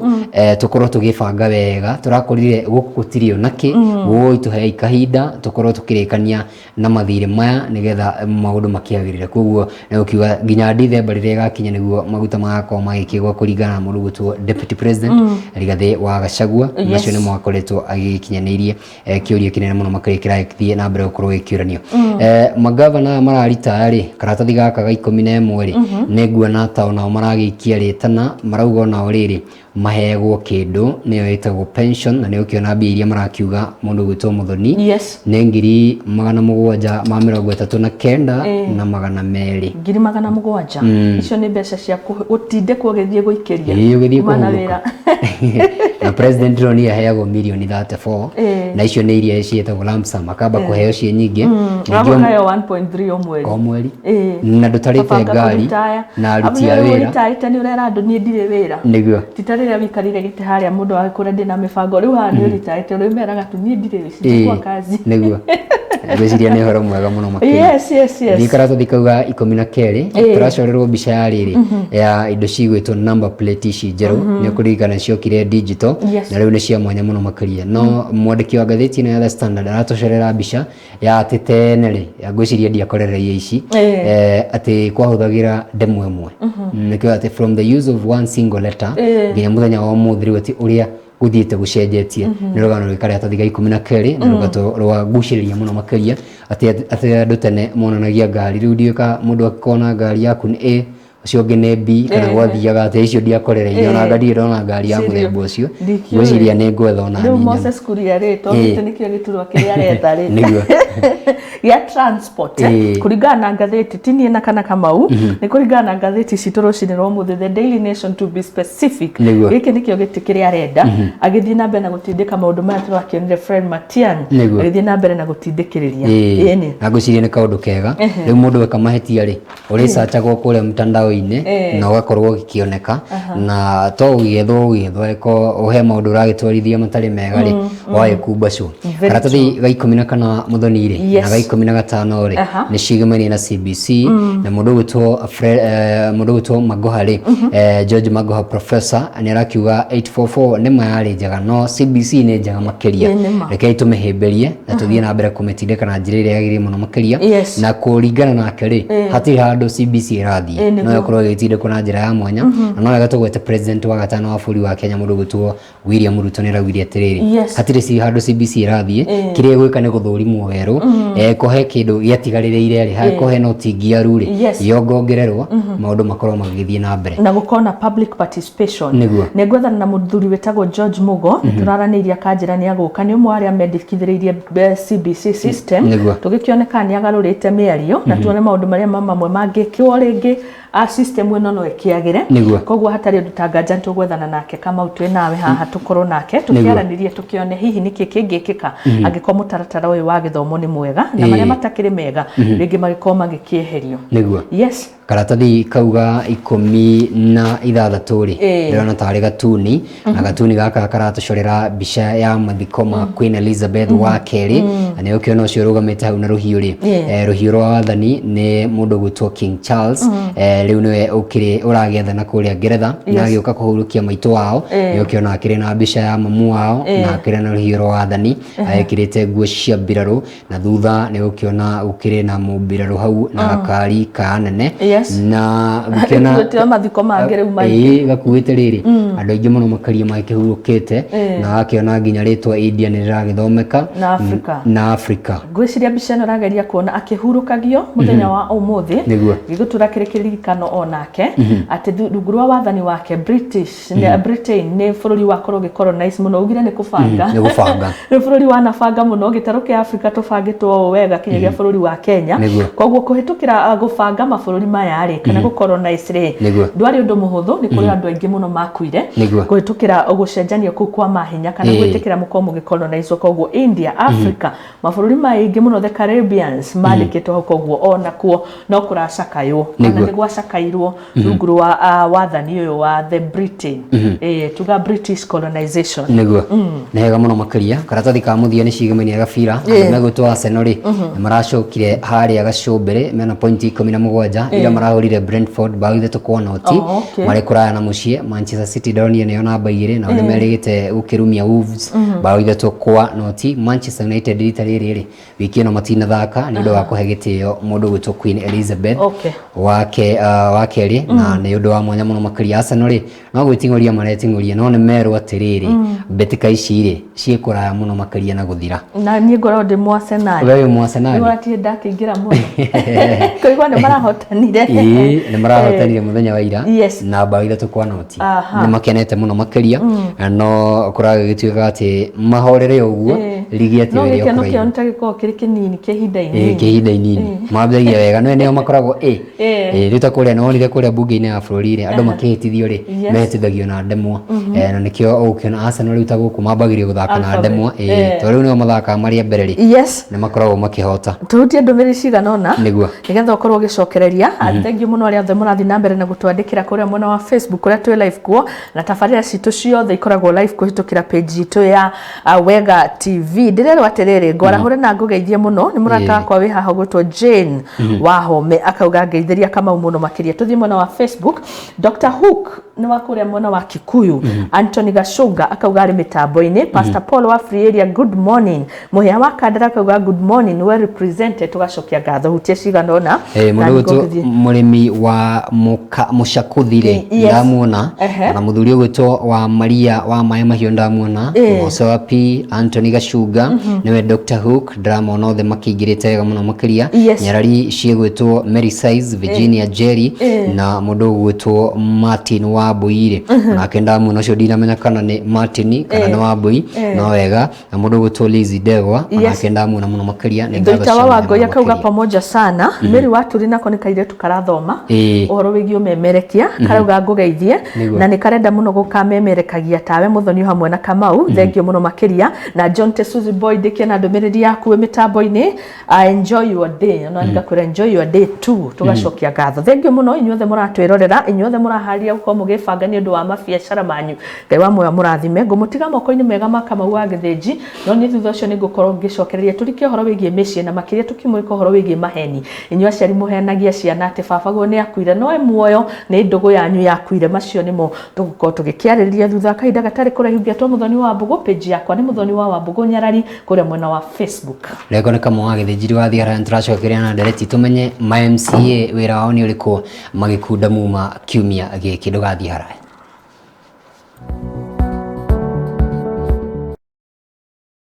tũkorwo tũgĩbanga wega, tũrakorire gũkũ gũtirĩ ona kĩ, woi tũhei kahinda tũkorwo tũkĩrĩkania na mathirĩ maya nĩgetha maũndũ makĩagĩrĩre. Koguo nĩ gũkiuga nginya Dithemba rĩrĩa ĩgakinya nĩguo maguta magakorwo magĩkĩgwa, kũringana na mũndũ ũgwĩtwo Deputy President Rigathĩ wa Gachagua. Macio nĩmo akoretwo agĩkinyanĩirie kĩũria kĩnene mũno makĩria kĩrathiĩ na mbere gũkorwo gĩkĩũranio. Magavana aya mararitaya rĩ, karatathi gaka ga 11 rĩ, nĩ nguona ta onao maragĩikia rĩtana, marauga onao rĩrĩ maheagwo kĩndũ nĩyo ĩtagwo pension, na nĩ ũkĩona mbia iria marakiuga mũndũ ũgwĩtwo Muthoni nĩ 739,200. 700,000, icio nĩ mbeca cia gũtindĩkwo ũgĩthiĩ gũikĩria. Ĩĩ, ũgĩthiĩ Kuma na kũhurũka. wĩra. Na president ndĩronire aheagwo mirioni 34, na icio nĩ iria ciĩtagwo lump sum, akamba kũheo ciĩ nyingĩ. Ningĩ Ũgakaheo 1.3 o mweri. O mweri. Na ndũtarĩte Ũkabanga ngari kũritaya. Na aruti a Amu rĩu wĩra. ũritaĩte nĩ ũrera andũ niĩ ndirĩ wĩra. Ti ta rĩrĩa wĩikarĩire gĩtĩ harĩa mũndũ agĩkwĩra ndĩna mĩbango. Rĩu haha nĩ ũritaĩte, ũrĩmeraga tu niĩ ndirĩ sijakuwa kazi. Nĩguo, ngwĩciria nĩ ũhoro mwega mũno makĩria. Yes. Thiĩ karatathi kau ga 12. Tũracorerwo mbica ya rĩrĩ ya indo cigwĩtwo number plate ici njerũ, nĩ ũkũririkana ciokire digital, na rĩu nĩ cia mwanya mũno makĩria. No mwandĩki wa ngathĩti ĩno ya The Standard aratũcorera mbica ya atĩ tene rĩ, ngwĩciria ndiakorereire ici, atĩ kwahũthagĩra ndemwa ĩmwe. Nĩkĩo atĩ from the use of one single letter nginya mũthenya wa ũmũthĩ rĩu, atĩ ũrĩa gũthiĩte gũcenjetie. Nĩ rũgano rwĩ karatathi ga 12, na rũgano rwa gucĩrĩria mũno makĩria, atĩ andũ tene monanagia ngari, rĩu ndiũĩ ka mũndũ akona ngari yaku nĩ A, ũcio ũngĩ nĩ B, kana gwathiaga atĩa. Icio ndiakorereire, ona anga ndirĩ ndona ngari ya Cirio. mũthemba ũcio. Ndikĩũĩ. Ngwĩciria nĩ ngwetha ona Rĩu niĩ nyone. Moses Kuria rĩ, tondũ gĩtĩ nĩkĩo gĩturwa kĩrĩa aretha rĩ gĩa transport, kũringana na ngathĩti, ti niĩ na kana Kamau, nĩ kũringana na ngathĩti citũ rũcinĩ rwa ũmũthĩ, The Daily Nation to be specific. Gĩkĩ nĩkĩo gĩtĩ kĩrĩa arenda agĩthiĩ na mbere na gũtindĩka maũndũ maya tũrakĩonire Fred Matiang'i agĩthiĩ na mbere na gũtindĩkĩrĩria. Ĩni. Na ngwĩciria nĩ kaũndũ kega. Rĩu mũndũ eka mahĩtia rĩ, ũrĩcacagwo kũrĩa mtandao-inĩ na ũgakorwo ũgĩkĩoneka, na to ũgĩethwo ũgĩethwo eko ũhe maũndũ ũragĩtwarithia matarĩ mega rĩ, wagĩkumbacwo. Very. Karatathi ga 14, Mũthoni rĩ, na ga 15 rĩ, nĩ ciĩgĩmainie na CBC na mũndũ ũgwĩtwo mũndũ ũgwĩtwo Magoha rĩ, George Magoha professor nĩ arakiuga 844 nĩ ma yarĩ njega, no CBC nĩ njega makĩria. Ĩ, nĩ ma. Rekei tũmĩhĩmbĩrie na tũthiĩ na mbere kũmĩtindĩka na njĩra ĩrĩa yagĩrĩire mũno makĩria. Na kũringana nake rĩ, hatirĩ handũ CBC ĩrathiĩ. No ĩkorwo ĩgĩtindĩkwo na njĩra ya mwanya, na no wega tũgwete president wa gatano wa bũrũri wa Kenya, mũndũ ũgwĩtwo William Ruto, nĩ araugire atĩrĩrĩ, hatirĩ handũ CBC ĩrathiĩ, kĩrĩa ĩgwĩka nĩ gũthũrimwo werũ, kũhe kĩndũ gĩatigarĩrĩire rĩ, hangĩkorwo hena ũtingiaru rĩ, yongongererwo, maũndũ makorwo magĩthiĩ na mbere. Na gũkorwo na public participation. Nĩ ngwethana na mũthuri wĩtagwo George Mugo, nĩ tũraranĩirie akanjĩra nĩ agũka, nĩ ũmwe wa arĩa mendekithĩrĩirie CBC system. Tũgĩkĩoneka nĩ agarũrĩte mĩario na tuone maũndũ marĩa mamwe mangĩkĩwo rĩngĩ a system ĩno no ĩkĩagĩre. Koguo hatarĩ ũndũ ta nganja nĩ tũgwethana nake Kamau, twĩ nawe haha, tũkorwo nake tũkĩaranĩrie, tũkĩone hihi nĩkĩ kĩngĩkĩka angĩkorwo mũtaratara ũyũ wa gĩthomo nĩ mwega, na marĩa matakĩrĩ mega rĩngĩ magĩkorwo magĩkĩeherio. Karatathi kau ga 16 rĩ, ndĩrona tarĩ gatuni, na gatuni gaka karatũcorera mbica ya mathiko ma Queen Elizabeth wa kerĩ, na nĩ ũkĩona ũcio ũrũgamĩte hau na rũhiũ rĩ, rũhiũ rwa wathani, nĩ mũndũ ũgwĩtwo King Charles. Rĩu nĩwe ũkĩrĩ ũragĩathana kũrĩa Ngeretha, na agĩũka kũhurũkia maitũ wao. Nĩ ũkĩona akĩrĩ na mbica ya mamu wao na akĩrĩ na rũhiũ rwa wathani, ekĩrĩte nguo cia mbirarũ, na thutha nĩ ũkĩona gũkĩrĩ na mũmbirarũ hau na gakari ka anene. Na gũkĩona Gũtirĩ mathiko mangĩ rĩu maingĩ. Ĩĩ, gakuĩte rĩrĩ andũ aingĩ mũno makĩria magĩkĩhurũkĩte, na wakĩona nginya rĩtwa India nĩ rĩragĩthomeka. Na Africa. Na Africa. Ngwĩciria mbica ĩno ĩrageria kuona akĩhurũkagio mũthenya wa ũmũthĩ. Gĩgũtũra kĩrĩ kĩririkano onake atĩ rungu rwa wathani wake British Britain nĩ bũrũri wakorwo ũgĩcolonize mũno, ugire nĩ kũbanga. Nĩ gũbanga. Nĩ bũrũri wanabanga mũno, gĩtarũ kĩa Africa tũbangĩtwo ũũ wega kinyagia bũrũri wa Kenya. Koguo kũhĩtũkĩra gũbanga mabũrũri maya. maya rĩ kana gũ colonize rĩ Nĩguo. Ndwarĩ ũndũ mũhũthũ, nĩ kũrĩ andũ aingĩ mũno makuire Nĩguo. kũhĩtũkĩra gũcenjania kũu kwa mahinya kana gwĩtĩkĩra mũkorwo mũgĩcolonizwo. Koguo India, Africa, mabũrũri maingĩ mũno, the Caribbeans mandĩkĩtwo hau, koguo onakuo no kũracakaywo kana nĩ gwacakairwo rungu rwa wathani ũyũ wa the Britain, tuga British colonization. Nĩguo, nĩ hega mũno makĩria. Karatathi ka mũthia nĩ cigemania gabira. Andũ megwĩtwo Arsenal rĩ, nĩ maracokire harĩa gacũmbĩrĩ mena pointi 17. Ira marahũrire Brentford bao 3-0. Marĩ kũraya na mũciĩ. Manchester City ndonire nĩyo namba 2, nao nĩ merĩgĩte gũkĩrumia Wolves bao 3-0. Manchester United rita rĩrĩ rĩ, wiki ĩno matinathaka nĩ ũndũ wa kũhe gĩtĩo mũndũ ũgwĩtwo Queen Elizabeth wake wa kerĩ, na nĩ ũndũ wa mwanya mũno makĩria. Arsenal rĩ, no gwĩting'ũria mareting'ũria, no nĩ merwo atĩrĩrĩ, mbĩtĩka ici rĩ, ciĩ kũraya mũno makĩria na gũthira. Na niĩ ngoragwo ndĩ mũ-Arsenal. We wĩ mũ-Arsenal? Rĩu atirĩ ndakĩingĩra mũno kũigua nĩ marahotanire. Ĩĩ, nĩ marahotanire mũthenya wa ira na bao 3-0. Nĩ makenete mũno makĩria, no kũragĩgĩtuĩka atĩ mahorere ũguo, ligi atĩ No ĩrĩ o gĩkeno kũraihu. Kĩao nĩ ta gĩkoragwo kĩrĩ kĩnini, kĩa ihinda inini. Kĩhinda inini mambagia wega no nĩo makoragwo ĩ ĩ rĩu ta kũrĩa nĩwonire kũrĩa mbunge-inĩ ya bũrũri rĩ, andũ makĩhĩtithio rĩ, mehĩtithagio na ndemwa. Na nĩkĩo ũgũkĩona Arsenal rĩu ta gũkũ mambagĩrio gũthaka na Alphabet. ndemwa, ĩ tondũ rĩu nĩo mathakaga marĩ a mbere rĩ, nĩ makoragwo makĩhota. Tuhutie ndũmĩrĩri cigana ũna nĩgetha ũkorwo ũgĩcokereria. Thengiũ mũno arĩa othe mũrathiĩ na mbere na gũtwandĩkĩra kũrĩa mwena wa Facebook kũrĩa twĩ live kuo, na tabarĩra citũ ciothe ikoragwo live kũhĩtũkĩra page itũ ya Wega TV. Ndĩrerwo atĩrĩrĩ, ngwarahũre na ngũgeithie mũno nĩ mũrata wakwa wĩ haha ũgwĩtwo Jane Wahome, akauga ngeithĩria Kamau mũno makĩria. Tũthiĩ mwena wa Facebook. Dr Hook nĩ wa kũrĩa mwena wa Kikuyu. Anthony Gacunga akauga arĩ mĩtambo-inĩ. Pastor Paul wa Free Area, good morning. Mũhĩa wa Kandara akauga good morning, well represented. Tũgacokia ngatho. Hutia cigana ũna na Mũndũ ũgwĩtwo nĩngũgĩthiĩ. Mũrĩmi wa Mũcakuthi rĩ, ndamuona. Ona mũthuri ũgwĩtwo wa Maria wa maĩ mahiũ ndamuona. Mũgoco wa P Anthony Gacunga nĩwe Dr Hook, ndĩramona othe makĩingĩrĩte wega mũno makĩria. Nyarari ciĩgwĩtwo Mary Size, Virginia Jerry na mũndũ ũgwĩtwo Martin wa Mbui rĩ, onake ndamuona. Ũcio ndinamenya kana nĩ Martin kana nĩ wa Mbui, no wega. Na mũndũ ũgwĩtwo Lizzy Ndegwa, onake ndamuona mũno makĩria. Nĩ ngatho Ndoita cia wa mwanya Wangũi mũno akauga makĩria. Pamoja sana. Mary Waturi nako nĩ kairĩtu karathoma ũhoro wĩgiĩ ũmemerekia, karauga ngũgeithie na nĩ karenda mũno gũkamemerekagia tawe Mũthoni hamwe na Kamau. Thengiũ mũno makĩria. Na John Tesuzi Boy, ndĩkĩona ndũmĩrĩri yaku wĩ mĩtambo-inĩ. Enjoy your day. Ona ngakwĩra enjoy your day too. Tũgacokia ngatho. Thengiũ mũno inyuothe mũratwĩrorera, inyuothe mũraharĩria gũkorwo mũgĩbanga nĩ ũndũ wa mabiacara manyu. Ngai wa muoyo mũrathime. Ngũmũtiga moko-inĩ mega ma Kamau wa Gĩthĩnji, no niĩ thutha ũcio nĩ ngũkorwo ngĩcokereria tũrikie ũhoro wĩgiĩ mĩciĩ, na makĩria tũkĩmũrĩka ũhoro wĩgiĩ maheni. Inyuĩ aciari mũheanagia ciana atĩ babaguo nĩ akuire, no e muoyo, nĩ ndũgũ yanyu yakuire. Macio nĩmo tũgũkorwo tũgĩkĩarĩrĩria thutha wa kahinda gatarĩ kũraihu. Ngĩtwo Mũthoni wa Wambũgũ, page yakwa nĩ Mũthoni wa Wambũgũ Nyarari kũrĩa mwena wa Facebook. Reko nĩ Kamau wa Gĩthĩnjiri wa Thiara. Nĩtũracokeria na ndereti tũmenye ma MCA wĩra wao nĩ ũrĩkũ magĩkunda muma kiumia gĩkĩ. Ndũgathiĩ haraya.